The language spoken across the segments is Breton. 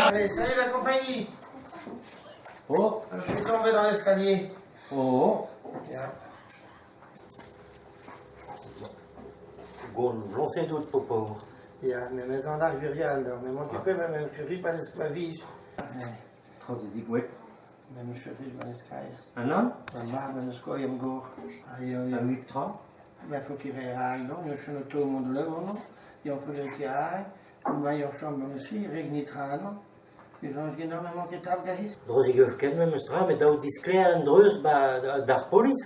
Allez, salut la compagnie. Oh, Je suis tombé dans l'escalier. oh, Ya. Gant bloñset out paour. Ya, me meus an ar gwirion, me m'occupe me me pa l'esclavige. Trazidik, ouais. Me me furij ma l'esclavage. Un an? Ma mab en eus koiem gor. Un huit tra? Ma fo ket re ral, non? Me chom to mont le non? Yon fo ket ral. Ma yon chom aussi, reg nitra, non? Ils ont énormément ket tav gahis. Drozik euf ket memes tra, met daou disklêr an dreuz ba d'ar polis.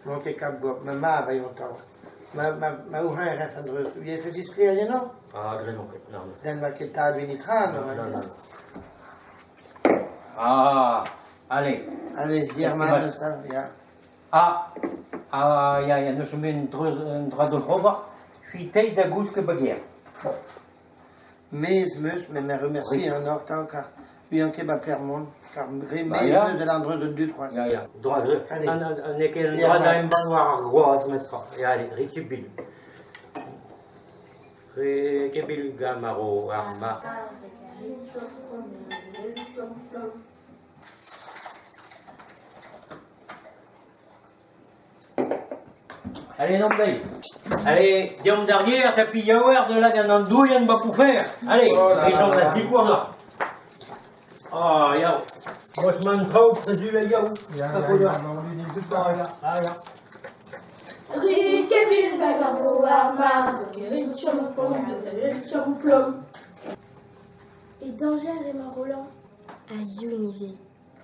Mon ket kap gop, ma mab a yon tav. Ma ma ma ourin ref an dreuz. Vous avez fait disklêr, non? Ah, grenon ket, non. Den ma ket tav nitra, non? Non, non. Ah, allez. Allez, hier ma deus tav, ya. Ah, ah, ya, ya, neus un dreuz un dra d'o ober, c'hwitei da gousk bager. Mez meus, me me remercie an or tav, kar uian ket ba Clermont, kar re Ba, mez ya. meus el an dreuz un du troaz. Ya, ya. Droaz, Allez. an, an, n'eo ket un Ya, dra da ma. embann war ar groaz, mestra. Ya, allez, rikibil. Rikibil gamaro ar ma. Allez, non, dei. Allez, deomp d'ar gêr, tapi yaouer de la gant an douilhenn ba poufer. Allez, Oh là et là donc la là. zikour là. Ah, ya. Moi, je m'en trao, présu la yaou. Ya, Ça ya, faut ya, là. non, lui, il est tout Ah, ya, ah, ya. Rikebil bagaro ar mar, de champlom, de champlom. E dañjer emañ Roland. A youn ivez.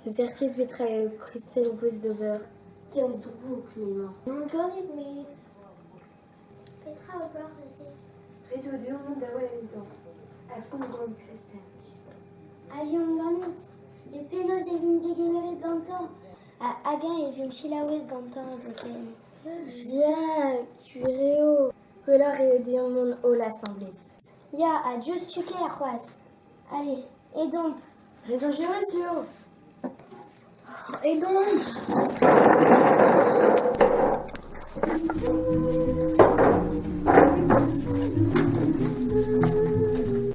N'ouzer ket petra eo kristen gouest d'ober. Ken drouk m'emañ. N'on ganit me. Petra ober neuze? Ret eo deomp mont da welet anezhañ. Ha komz gant Kristen. Ali on ganit. E penaos e vimp degemeret gantañ? Ha hag-eñ e vimp selaouet gantañ zoken. Ya, gwir eo. Gwelloc'h eo deomp mont holl asambles. Ya, ha diouzhtu kaer c'hoazh. Allez, edomp. Re dañjerus eo. Edomp.